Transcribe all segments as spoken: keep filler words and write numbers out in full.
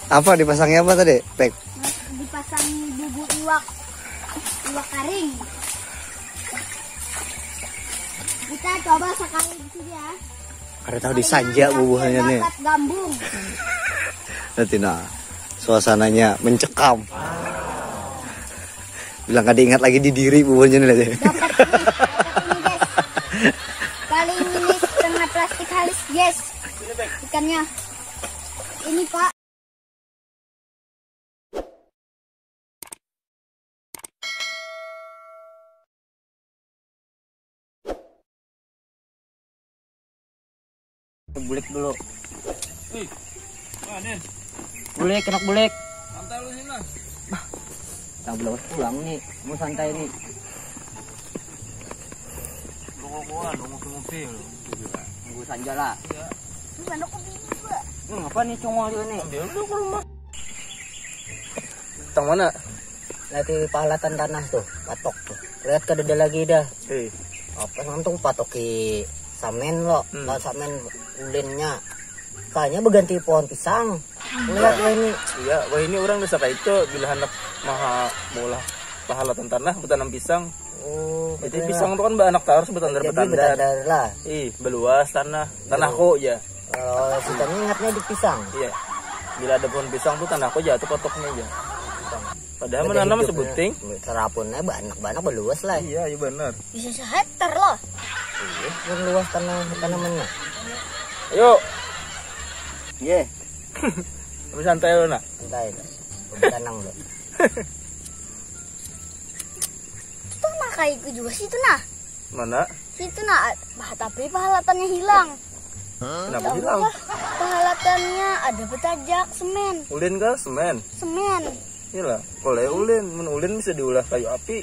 Apa dipasangnya apa tadi, Pek? Dipasang bubu iwak, iwak karing. Kita coba sekali di sini ya. Ada tahu disanja bubuhannya nih. Dapat gambung. Nanti nah, suasananya mencekam. Bilang kada ingat lagi di diri bubuhannya nih. Dapat ini, dapat ini, guys. Kali ini setengah plastik halus, guys. Ikannya. Ini, Pak. Bulik dulu. Wih, mana? Bulik, kena bulik. Santai lu sini lah. Tang belum pulang nih, mau santai nih. Lu kok kuat, lu ngopi-ngopi lu. Tunggu saja lah. Iya. Terus anak kopi juga. Lu ngapa nih congol juga nih? Ambil dulu ke rumah. Tang mana? Nanti pahalatan tanah tuh, patok tuh. Lihat kada ada lagi dah. Eh. Apa nang tuh patoki samen lo, hmm, lah samen ulinnya. Kayaknya berganti pohon pisang. Lihat lah ini. Iya, wah ini orang desa kayak itu bila hendak maha maulah pahalatan tanah bertanam pisang. Oh, jadi betul pisang lah. Tuh kan baanak tarus bertandar-bertandar. Jadi bertandar lah. Ih, beluas tanah. Tanah kok ya. Oh, kita ingatnya di pisang. Iya. Bila ada pohon pisang tuh tanah kok jatuh potoknya aja. Padahal menanam sebuting. Serapunnya banyak-banyak beluas lah. Iya, iya benar. Bisa sehektar loh. Iya, kan luas tanah tanamannya. Ayo. Iya. Tapi santai lo nak. Santai. Tenang lo. Itu nah kayak juga situ nah. Mana? Situ nah, bah, tapi pahalatannya hilang. Kenapa hilang? Pahalatannya ada betajak semen. Ulin kah semen? Semen. Iyalah, kalau ulin, mun ulin bisa diulah kayu api.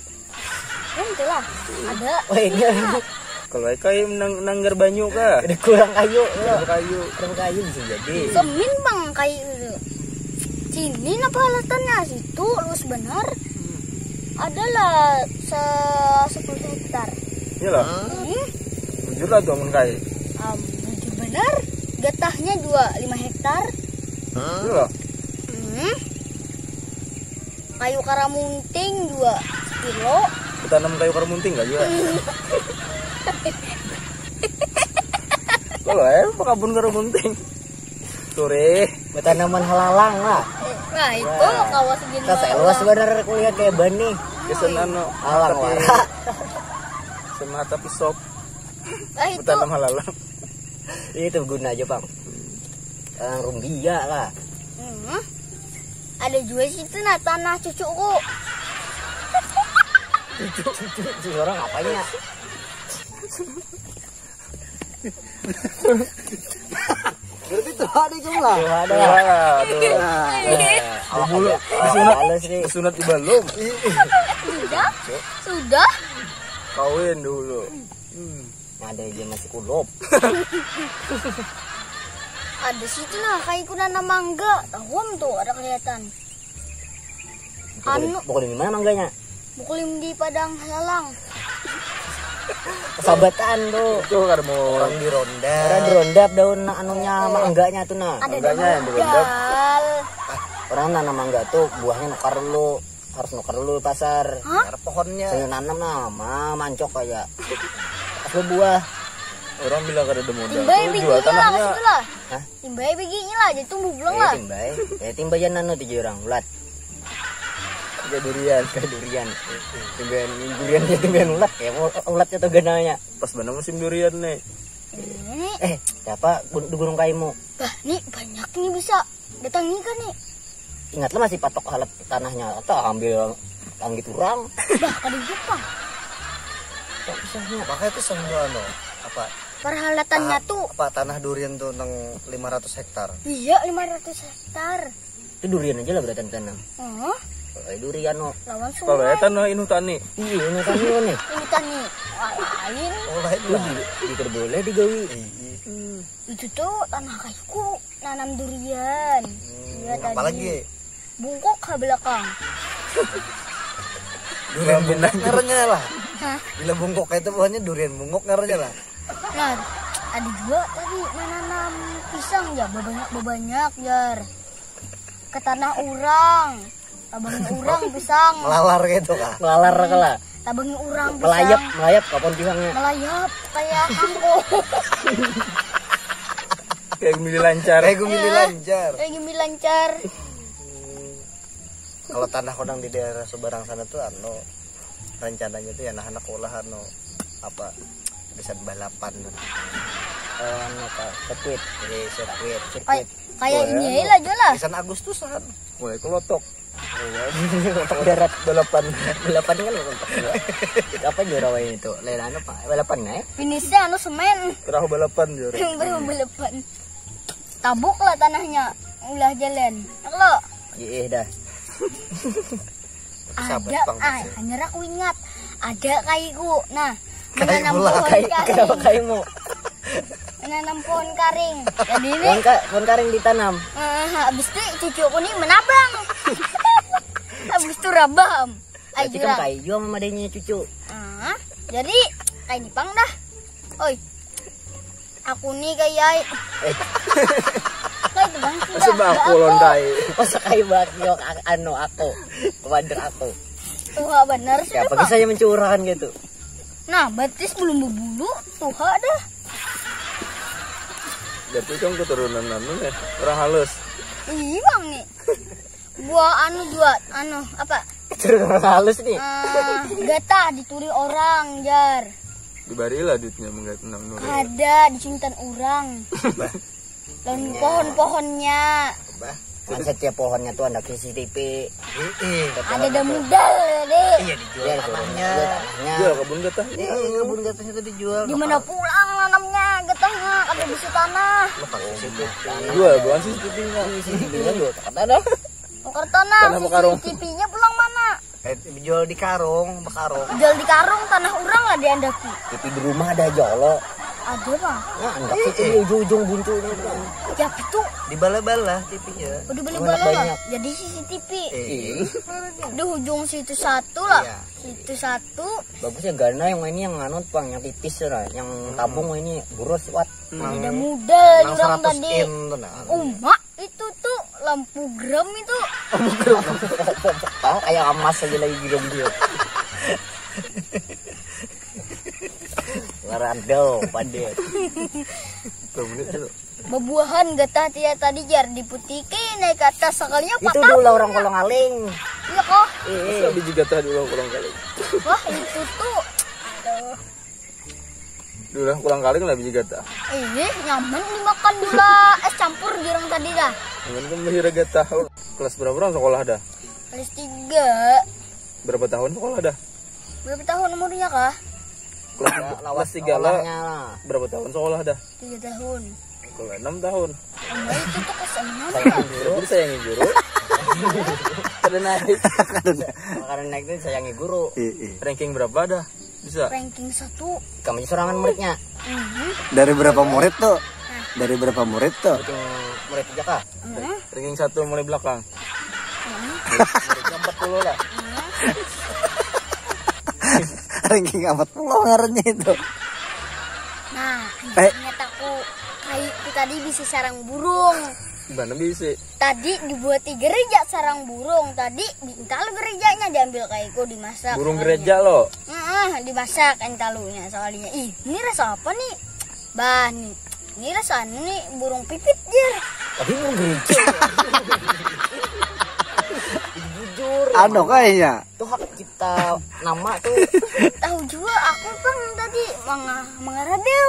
Kan itulah, ada. Oh, iya. Kalau kayu nang, nanggar banyu kah? Ada kurang kayu. Ada kayu. Ada kayu bisa jadi. Semen bang kayu itu. Sini nah pahalatannya, situ luas benar. Adalah se sepuluh hektar. Iyalah. Hmm. Bujur lah tuh mun kai. Am, bujur benar. Getahnya dua lima hektar. Iyalah. Hmm. Kayu karamunting dua kilo. Tanam kayu karamunting gak juga? Kalau eh pekabun karamunting. Sore. Bertanaman halalang lah. Nah, itu kawas gini. Kita luas benar kuliah kayak ban nih. Kesenan no. Alang tapi wara. Sama tapi sop. Ah, itu. Bertanam halalang. Itu guna aja, Bang. Orang rumbia lah. Hmm. Ada juga situ nah tanah cucuku. Cucu, cucu, cucu orang apanya? Berarti tuh ada jumlah. Tuh ada. Wah, aduh. Nah. Dulu disunat, disunat di balum. Sudah, sudah. Kawin dulu. Hmm. Ada aja masih kulop. Ada situ nah, kayak ku nanam mangga. Tahun tuh ada kelihatan. Anu. Pukul di mana mangganya? Pukul di Padang Lalang. Sabatan tuh. Itu kan mau orang di ronda. Orang di ronda daun anunya mangganya tuh nah. Ada mangganya yang di ronda. Orang nanam mangga tuh buahnya nukar dulu. Harus nukar dulu pasar. Hah? Nukar pohonnya. Saya nanam nah, ma mancok aja. Pas buah. Orang bilang kada ada modal. Timbai tuh jual biginya lah tanahnya. Situ lah. Hah? Timbai biginya lah, jadi tumbuh pulang lah. Timbai. Ya timbai yang nano tuh orang ulat. Kayak durian. Kayak durian. Timbai durian ya timbai ulat ya. Ulatnya tuh gananya. Pas mana musim durian nih? Ini. Eh, siapa di gunung kaimu? Bah, ini banyak nih bisa. Datangi kan nih. Ingatlah masih patok halat tanahnya atau ambil anggit urang. Bah, kada Jepang. Kok bisanya? Makanya tuh sering anu apa? Perhalatannya tuh apa tanah durian tuh nang lima ratus hektar. Iya, lima ratus hektar. Itu durian aja lah beratan tanam. Oh. Kalau durian no. Lawan sungai. Kalau ya tanah Inutani. Iya, Inutani nih. Inutani. Wah, lain. Oh, lain lah. Di, di, boleh digawi. Iya. Hmm. Itu tuh tanah kayuku. Nanam durian. Hmm, iya, apalagi? Bungkuk ke belakang. Durian bungkuk ngarannya lah. Hah? Bila bungkuk itu buahnya durian bungkuk ngarannya lah. Nah, ada juga tadi menanam pisang ya, banyak banyak jar. Tanah orang. Tabangi orang pisang. Melalar gitu kah? Melalar kah lah. Tabangi orang pisang. Melayap, melayap kapan pisangnya? Melayap kayak kangkung. Kayak gumili lancar. Kayak gumili lancar. Kayak gumili lancar. Kalau tanah kodang di daerah seberang sana tuh anu rencananya tuh ya anak-anak ulah anu apa bisa balapan tuh. Anu kah? Sirkuit. Jadi sirkuit. Kayak kayak ini aja lah jual lah. Pisan Agustusan. Mulai kelotok. Kotak darat. Balapan. Balapan kan kotak dua. Itu apa juara wain itu? Lain anu pak. Balapan ya? Finishnya anu semen. Perahu balapan juara. Baru balapan. Tabuk lah tanahnya. Ulah jalan. Lo Iya dah. ada ah hanya aku ingat ada kaiku nah menanam pohon Kayak kenapa karing kaimu? Menanam pohon karing jadi ini Pohon, ka, pohon karing ditanam. eh, habis itu cucuku nih menabang habis itu rabam Berarti kan ajuran kayu juga memadainya cucu. Ah, jadi kayak ini pang dah oi aku nih kayak Eh, kayak itu bang sudah Sebab aku lontai. Masa kayu bakyo anu aku. Wader aku. Tuha bener sih Ya, pakai saya mencurahkan gitu. Nah, betis belum berbulu, tuha dah. Berarti kan keturunan anu ya, orang halus. Iya bang nih. Buah anu jual, anu apa? Keturunan orang halus nih. Ah, getah dituri orang jar. Dibarilah duitnya menggat enam nuri. Ada dicintan orang. Lawan pohon-pohonnya. Kan setiap pohonnya tuh ada C C T V. Iya. Ada dah modal deh. Iya dijual tanahnya. Tanahnya. Jual kebun getah. Iya, kebun getahnya tuh dijual. Di mana pulang nanamnya getahnya kada bisa tanah. Lepas C C T V. Jual bukan C C T V-nya. Iya sih, dia juga tak ada dah. Tukar tanah, Tanah bekarung. C C T V-nya pulang mana? Eh, dijual di karung, bekarung. Jual di karung tanah orang lah diandaki. T V di rumah ada aja lo. Ada bang. Nah, enggak sih di ujung-ujung buntu ini kan. Ya itu Di bala-bala T V-nya. udah beli Anak bala lah. banyak. Jadi C C T V. Iya. Di ujung situ satu lah. Iya. Situ satu. Bagus ya Gana yang ini yang anu pang yang tipis tuh nah. Yang tabung ini burus wat. Ada modal Nang orang seratus tadi. in tuh nah. Umak itu tuh lampu gram itu. Ah, kayak emas aja lagi gila dia. Ngarado, padet. Berapa menit dulu? Bebuahan getah tia tadi jar diputiki naik ke atas sekalinya Itu patah. Dula orang Kolong Aling. Iya kok. Masa biji getah dulu orang kali. Wah itu tuh. Aduh. Dulu orang kali lah biji getah. Ini nyaman dimakan gula es campur girang tadi dah. Cuman kan bahira getah. Kelas berapa orang sekolah dah? Kelas tiga. Berapa tahun sekolah dah? Berapa tahun umurnya kah? Kelas, kelas tiga lah. Sekolahnya lah. Berapa tahun sekolah dah? Tiga tahun. Kalau enam tahun. Umur itu tuh kelas enam. Jadi sayangi guru. Ada naik. Karena naik itu sayangi guru. Iya, iya. Ranking berapa dah? Bisa. Ranking satu. Kamu sorangan muridnya. Mhm. Dari berapa murid tuh? Dari berapa murid tuh? Ranking murid aja kah? Mhm. Ranking satu mulai belakang. Muridnya empat puluh lah. Ranking empat puluh ngarannya itu. Nah, Eh. ternyata aku kayak itu tadi bisa sarang burung. Gimana bisa? Tadi dibuat di gereja sarang burung. Tadi diintal gerejanya diambil kaiku dimasak. Burung gereja lo. Heeh, dimasak intalunya soalnya. Ih, ini rasa apa nih? Bah nih. Ini rasa anu nih burung pipit jer. Tapi mau gereja. Jujur. Anu kayaknya. Itu hak cipta nama tuh. Tahu juga aku pang tadi manga mangaradeo.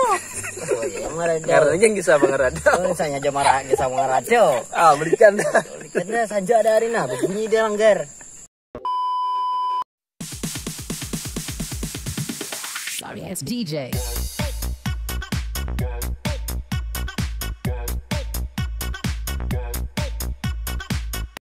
Oh iya, marah dia. Karena yang bisa mengerada. Oh, misalnya aja marah aja sama radio. Ah, belikan dah. Karena saja ada hari nah berbunyi dia langgar. Sorry ass D J.